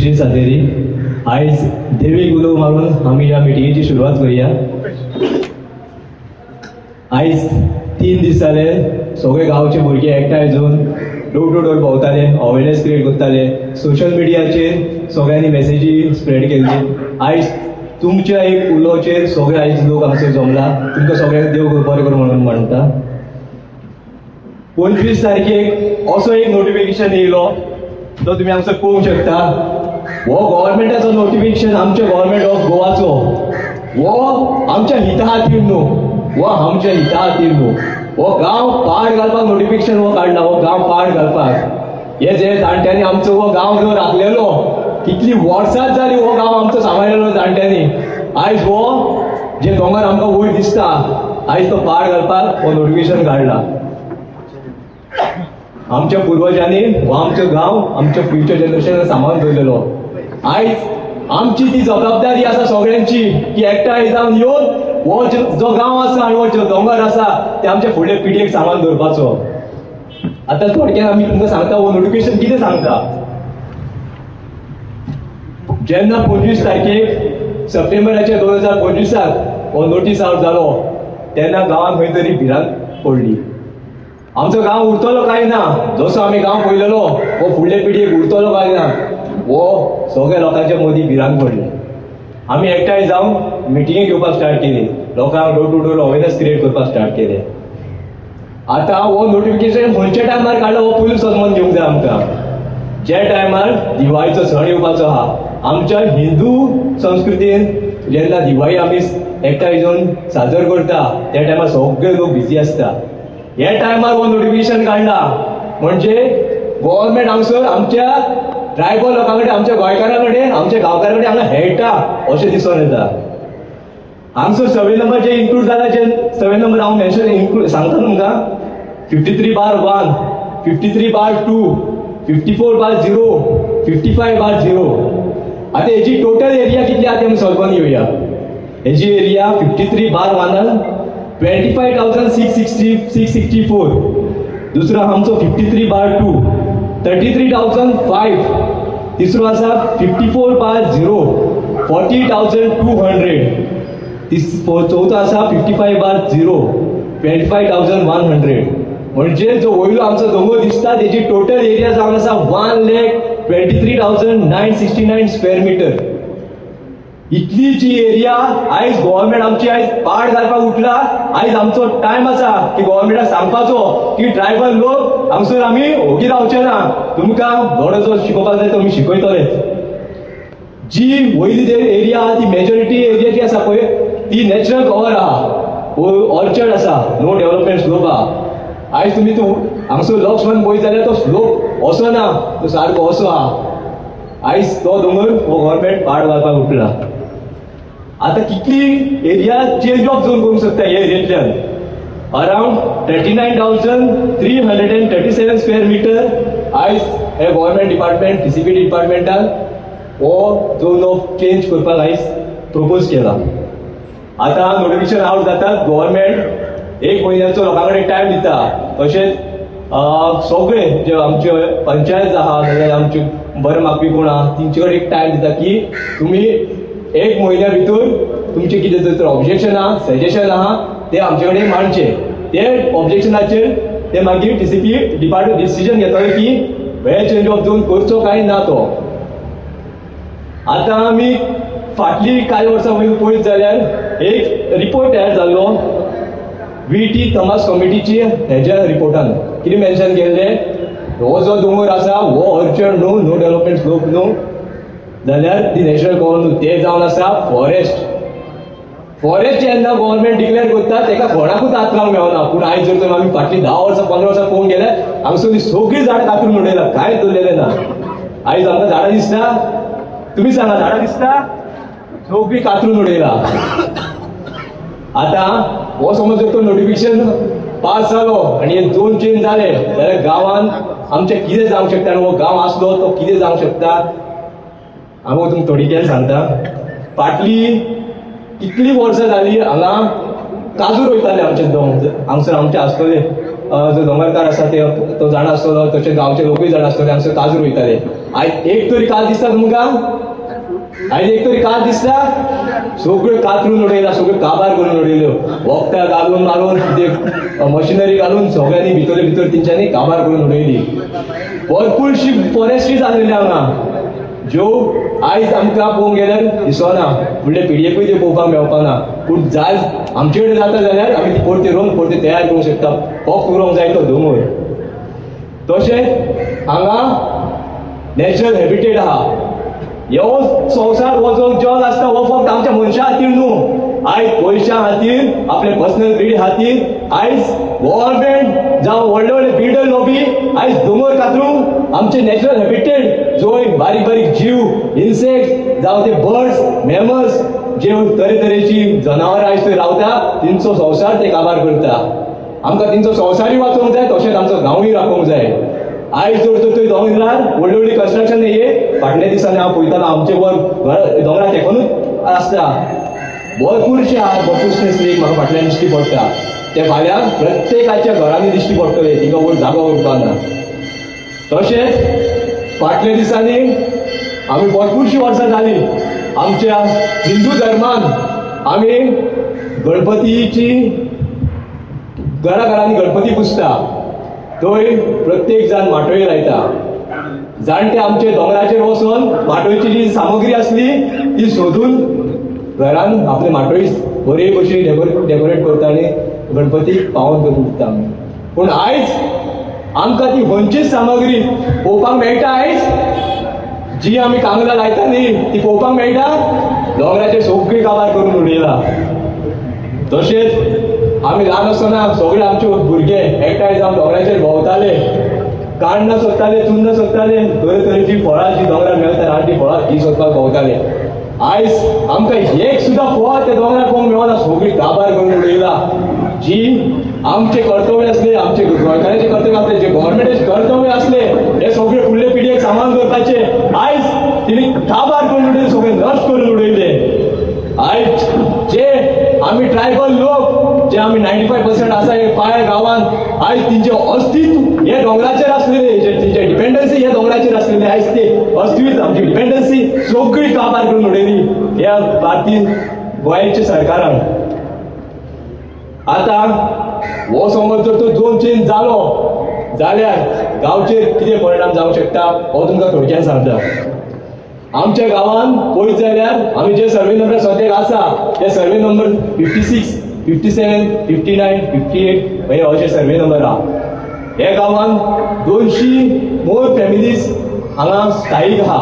श्री सातेरी. आयज देवीक उलो मारून आमी ह्या मिटिंगेची सुरवात करूया. आयज 3 दीस जाले सगळे गांवचे भुरगे एकठांय जावन डोर टू डोर भोंवताले, अवेरनेस क्रिएट करताले, सोशल मिडियाचेर सगळ्यांनी मेसेजी स्प्रेड केल्ली. आयज तुमच्या एक उलोचेर सगळे आयज लोक हांगसर जमला. तुमकां सगळ्यांक देव बरें करूं म्हणून म्हणटा. 25 तारखेक असो एक नोटिफिकेशन येयलो जो तुमी हांगसर पळोवंक शकता. हो गव्हर्मेंटाचो नोटिफिकेशन आमच्या गव्हर्मेंट ऑफ गोवाचो, हो आमच्या हिता खातीर न्हू, हो आमच्या हिता खातीर न्हू. हो गांव पाड घालपाक नोटिफिकेशन हो काडला. हो गांव पाड घालपाक हे जे जाणट्यांनी आमचो हो गांव जो राखलेलो, कितली वर्सां जाली हो गांव आमचो सांबाळलेलो जाणट्यांनी. आयज हो जे दोंगर आमकां वयर दिसता, आयज तो पाड घालपाक हो नोटिफिकेशन काडला. आमच्या पुर्वजांनी हो आमचो गांव आमच्या फ्युचर जनरेशनाक सांबाळून दवरलेलो. आयज आमची ती जबाबदारी आसा सगळ्यांची की एकठांय जावन येवन हो जो गांव आसा आनी हो जो दोंगर आसा ते आमच्या फुडल्या पिढयेक सांबाळून दवरपाचो. आतां थोडक्यात आमी तुमकां सांगता हो नोटिफिकेशन कितें सांगता. जेन्ना 25 तारखेक सप्टेंबराच्या 2025 हो नोटीस आवट जालो तेन्ना गांवांत खंय तरी भिरांत पडली. आमचो गांव उरतलो काय ना, जसो आमी गांव पळयलेलो हो फुडले पिढयेक उरतलो काय ना, हो सगळ्या लोकांच्या मदीं भिरांत पडली. आमी एकठांय जावन मिटिंगे घेवपाक स्टार्ट केली, लोकांक door to door awareness create करपाक स्टार्ट केले. आतां हो नोटिफिकेशन खंयच्या टायमार काडलो हो पयलू समजून घेवंक जाय आमकां. ज्या टायमार दिवाळीचो सण येवपाचो आहा, आमच्या हिंदू संस्कृतीन जेन्ना दिवाळी आमी एकठांय जावन साजर करता त्या टायमार सगळे लोक बिजी आसता. ह्या टायमार हो नोटिफिकेशन काडला म्हणजे गव्हर्मेंट हांगसर आमच्या ट्रायबल लोकां कडेन, आमच्या गोंयकारां कडेन, आमच्या गांवकारां कडेन हांगा हेळटा अशें दिसून येता. हांगसर सर्वे नंबर जे इन्क्लूड जाला, जे सर्वे नंबर हांव मेन्शन इन्क्लूड सांगता तुमकां, 53/1, 53/2, 54/0, 55/0. आतां हेजी टोटल एरिया कितली आहा ती आमी सोल्पान घेवया. हेजी एरिया 53/1 25,664. दुसरो आमचो 53/2 33,005. तिसरो आसा 54/0 40,200. चवथो आसा 55/0 25,100. म्हणजे जो वयलो आमचो दोंगर दिसता तेजी टोटल एरिया जावन आसा 1,23,969 स्क्वेअर मिटर. इतली जी एरिया आयज गव्हर्मेंट आमची आयज पाड घालपाक उठला. आयज आमचो टायम आसा की गव्हर्मेंटाक सांगपाचो की ट्रायबल लोक हांगसर आमी ओगी रावचे ना, तुमकां धडो जो शिकोवपाक जाय तो आमी शिकयतले. जी वयली जे एरिया आहा ती मेजॉरिटी एरिया जी आसा पळय ती नॅचरल कवर आहा, ऑर्चर्ड आसा, नो डेव्हलपमेंट स्लोप आहा. आयज तुमी तूं हांगसर लक्ष मान पळयत जाल्यार तो स्लोप असो ना, तो सारको असो आहा. आयज तो दोंगर हो गव्हर्मेंट पाड घालपाक उठला. आतां कितली एरिया चेंज ऑफ झोन करूंक शकता हे एरियेंतल्यान. अरावंड 39,337 स्क्वेअर मिटर आयज हे गव्हर्मेंट डिपार्टमेंट TCP डिपार्टमेंटान हो झोन ऑफ चेंज करपाक आयज प्रपोज केला. आतां नोटिफिकेशन आवट जातात, गव्हर्मेंट 1 म्हयन्याचो लोकां कडेन टायम दिता. तशेंच सगळे जे आमचे पंचायत आहा नाजाल्यार आमचे बरें मागपी कोण आहा तेंचे कडेन एक टायम दिता की तुमी 1 म्हयन्या भितर तुमचें कितें जर ऑब्जेक्शन आहा, सजेशन आहा ते आमचे कडेन मांडचे. ते ऑब्जेक्शनाचेर ते मागीर TCP department decision घेतले की हे चेंज ऑफ झोन करचो काय ना तो. आतां आमी फाटली कांय वर्सां पयलीं पळयत जाल्यार एक रिपोर्ट तयार जाल्लो VT तमास कमिटीची. हेज्या रिपोर्टान कितें मेन्शन केल्लें, हो जो दोंगर आसा हो ऑर्चर्ड न्हू, नो डेव्हलपमेंट स्लोप न्हू, जाल्यार ती नॅचरल कवर न्हू, ते जावन आसा फॉरेस्ट. फॉरेस्ट जेन्ना गव्हर्मेंट डिक्लेअर करता तेका कोणाकूच हात लावंक मेळना. पूण आयज जर तर आमी फाटलीं 10 वर्सां 15 वर्सां पळोवंक गेल्यार हांगसर ती सगळीं झाडां कातरून उडयला, कांयच दवरलेलें ना. आयज आमकां झाडां दिसता, तुमी सांगा झाडां दिसता, सगळीं कातरून उडयला. आतां हो समज जर तो नोटिफिकेशन पास जालो आनी हे झोन चेंज जाले जाल्यार गांवांत आमचें कितें जावंक शकता आनी हो गांव आसलो तो कितें जावंक शकता हांव तुमकां थोडक्यान सांगता. फाटली कितली वर्सां जाली हांगा काजू रोयताले आमचे दोंगर हांगसर आमचे आसतले. जो दोंगरकार आसा ते तो जाणा आसतलो, तशें गांवचे लोकूय जाणा आसतले. हांगसर काजू रोयताले. आयज एक तरी काज दिसता तुमकां? आयज एक तरी काज दिसता? सगळ्यो कातरून उडयला, सगळ्यो काबार करून उडयल्यो. वखदां घालून मारून ते मशिनरी घालून सगळ्यांनी भितर भितर तेंच्यांनी काबार करून उडयली. भरपूरशी फॉरेस्ट्री जाल्लेली हांगा ज्यो आयज आमकां पळोवंक गेल्यार दिसना, फुडले पिळगेकूय ते पळोवपाक मेळपाना. पूण जाय आमचे कडेन जाता जाल्यार आमी ती परती रोवन परती तयार करूंक शकता. फक्त उरोंक जाय तो दोंगर. तशेंच हांगा नॅचरल हॅबिटेट आहा. हो संवसार हो जो जग आसता हो फक्त आमच्या मनशा खातीर न्हू, आयज पयशां खातीर, आपले पर्सनल ग्रीड खातीर आयज गव्हर्मेंट जावं व्हडले व्हडले बिल्डर लॉबी आयज दोंगर कातरूंक आमचे नॅचरल हॅबिटेट जो बारीक बारीक जीव, इन्सेक्ट जावं ते बर्ड्स, मॅमल्स, जे तरेतरेची जनावरां आयज थंय रावता तेंचो संवसार ते काबार करता. आमकां तेंचो संवसारूय वाचोवंक जाय, तशेंच आमचो गांवूय राखोवंक जाय. आयज जर तर थंय दोंगरार व्हडली व्हडली कन्स्ट्रक्शन ये फाटल्या दिसांनी हांव पळयतालो आमचे वर दोंगरा तेकूनच आसता भरपूरशे आहा, भरपूरशे स्नेक म्हाका फाटल्यान दिश्टी पडटा. ते फाल्यां प्रत्येकाच्या घरांनी दिश्टी पडटले, तिका वयर जागो उरपा ना. तशेंच फाटल्या दिसांनी आमी भरपूरशीं वर्सां जालीं आमच्या हिंदू धर्मान आमी गणपतीची घरा घरांनी गणपती पुजता, थंय प्रत्येक जाण माटोळी लायता. जाणटे आमचे दोंगराचेर वचून माटोळीची जी सामग्री आसली ती सोदून घरान आपले माटोळी बरी कशी डेकोरेट करता आनी गणपतीक पावोवन करून दिता आमी. पूण आयज आमकां ती खंयचीच सामग्री पळोवपाक मेळटा? आयज जी आमी कांगलां लायता न्ही ती पळोवपाक मेळटा? दोंगराचेर सगळी काबार करून उडयला. तशेंच आमी ल्हान आसतना सगळे आमचे भुरगे एकठांय जावन दोंगराचेर भोंवताले, काण्णां सोदताले, चुन्नां सोदताले, तरेतरेची फळां जी दोंगरार मेळटा रानटी फळां ती सोदपाक भोंवताले. आयज आमकां एक सुद्दां फळ त्या दोंगरार पळोवंक मेळना, सगळी काबार करून उडयला. जी आमचे कर्तव्य आसले, आमचे गोंयकारांचे कर्तव्य आसले, जे गव्हर्मेंटाचे कर्तव्य आसले, हे सगळे फुडले पिळगेक सांबाळून दवरपाचे, आयज तिणी काबार करून उडयले, सगळे नश्ट करून उडयले. आयज जे आमी ट्रायबल लोक जे आमी 95% आसा हे पाय गांवांत, आयज तेंचे अस्तित्व हे दोंगराचेर आसलेले, तेंचे डिपेंडन्सी हे दोंगराचेर आसलेले, आयज ते अस्तित्व आमची डिपेंडन्सी सगळी काबार करून उडयली ह्या भारतीय गोंयच्या सरकारान. आतां हो समज जर तो झोन चेंज जालो जाल्यार गांवचेर कितें परिणाम जावंक शकता हो तुमकां थोडक्यान सांगता. आमच्या गांवांत पळयत जाल्यार आमी जे सर्वे नंबर सद्याक आसा ते सर्वे नंबर 56, 57, 59, 58 हे अशे सर्वे नंबर आहा. हे गांवांत 200 मोर फॅमिलीज हांगा स्थायीक आहा.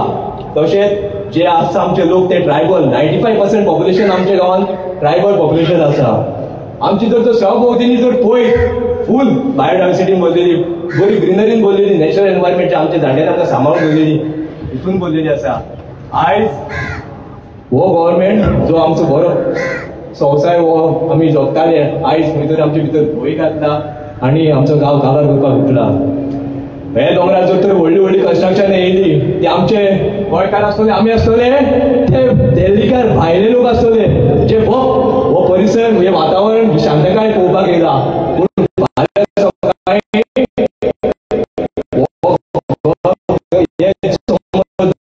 तशेंच जे आसा आमचे लोक ते ट्रायबल, 95% पॉप्युलेशन आमच्या गांवांत ट्रायबल पॉप्युलेशन आसा. आमची जर तो सहभोवतीनी जर पळयत फूल बायोडायवर्सिटीन भरलेली, बरी ग्रिनरीन भरलेली, नॅचरल एनवायरमेंट आमच्या जाणट्यांनी आमकां सांबाळून दवरलेली हितून भरलेली आसा. आयज हो गव्हर्मेंट जो आमचो बरो संवसार हो आमी जगताले, आयज खंय तरी आमचे भितर भंय घातला आनी आमचो गांव काबार करपाक उठला. हे दोंगरार जर तर व्हडली व्हडली कन्स्ट्रक्शन येयली ती आमचे गोंयकार आसतले, आमी आसतले, ते दिल्लीकार भायले लोक आसतले जे फक्त हो परिसर हे वातावरण शांतकाय पळोवपाक येयला. पूण फाल्यां सकाळीं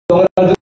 दोंगरार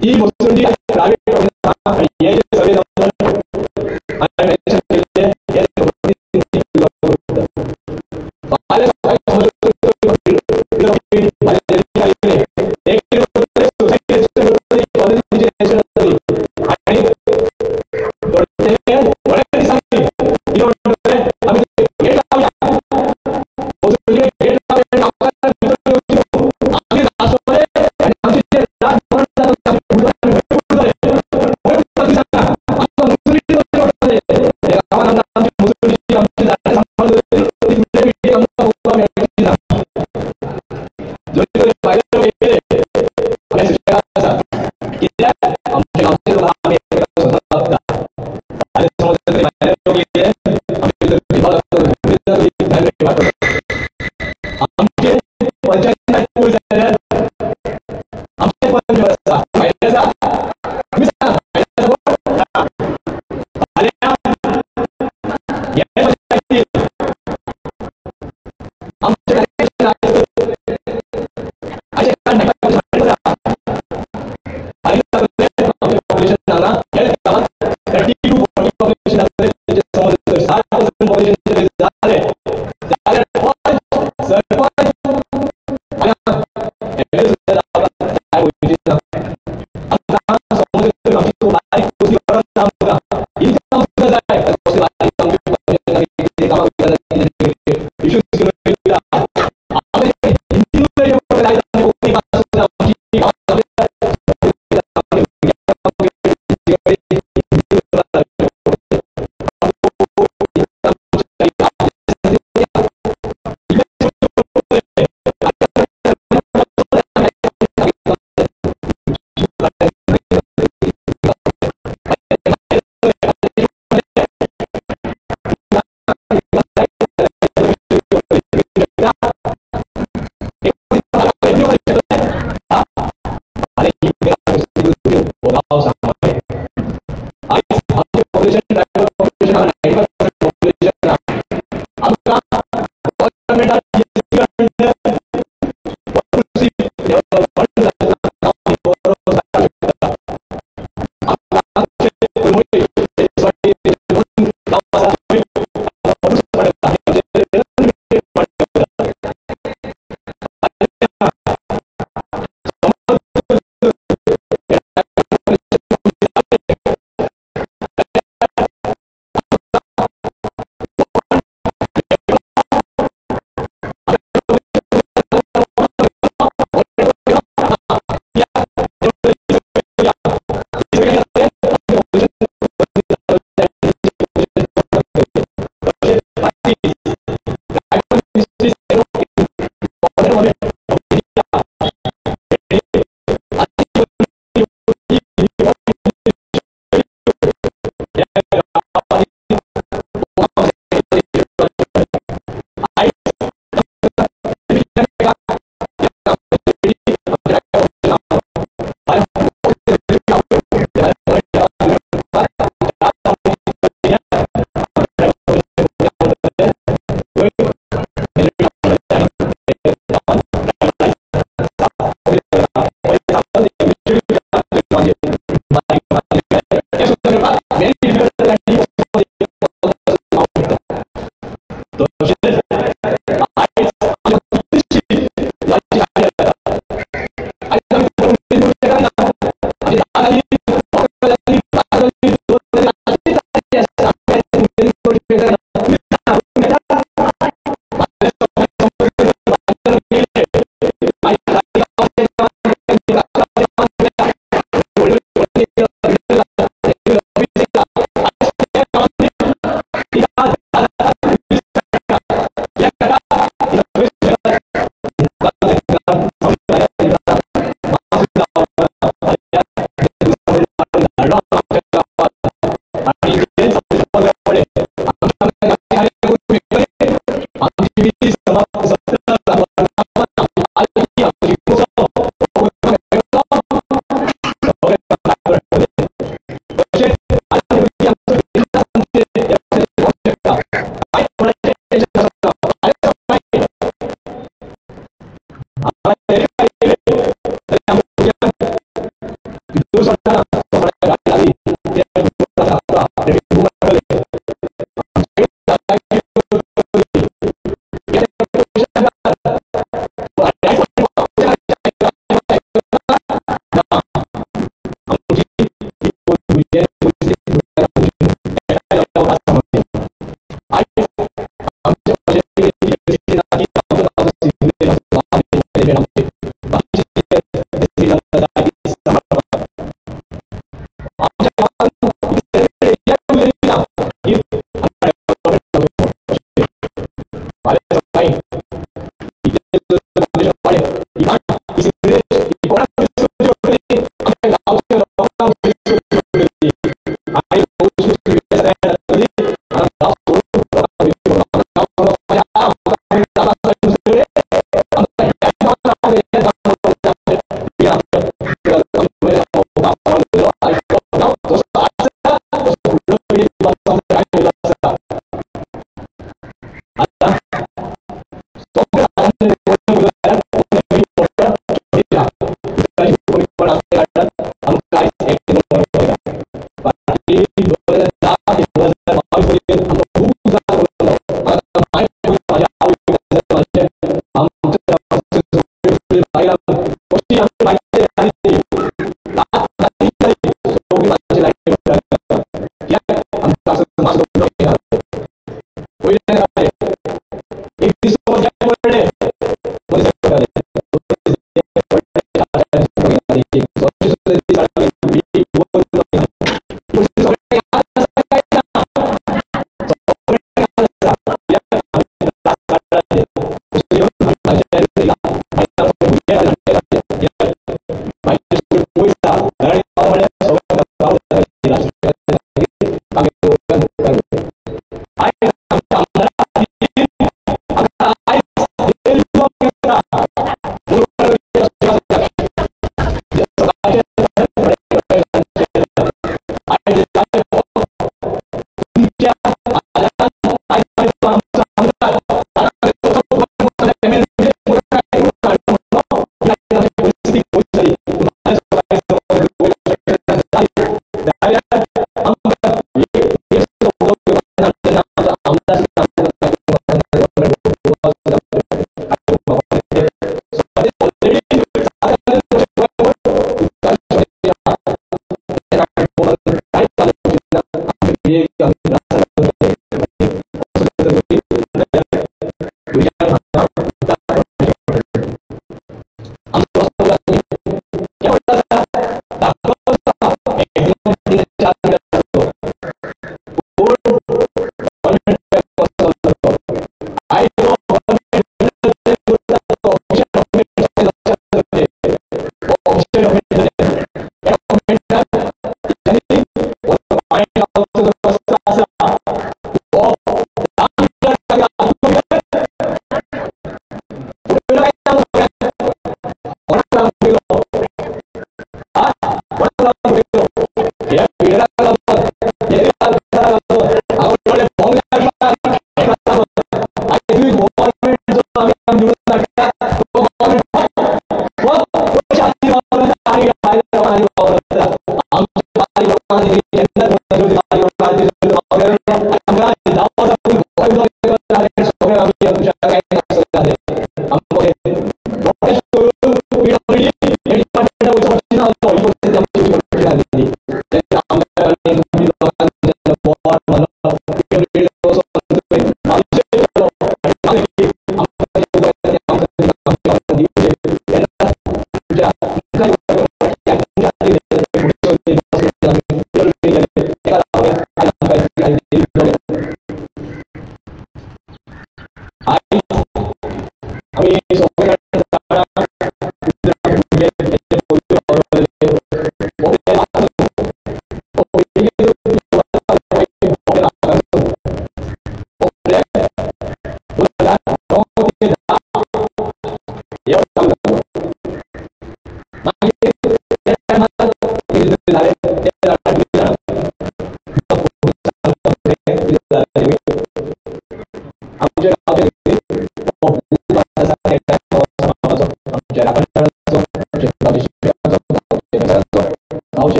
ती मसुंडी प्रायव्हेट हे सगळे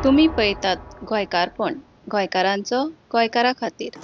तुम्ही पळयतात गोंयकारपण, गोंयकारांचो गोंयकारा खातीर।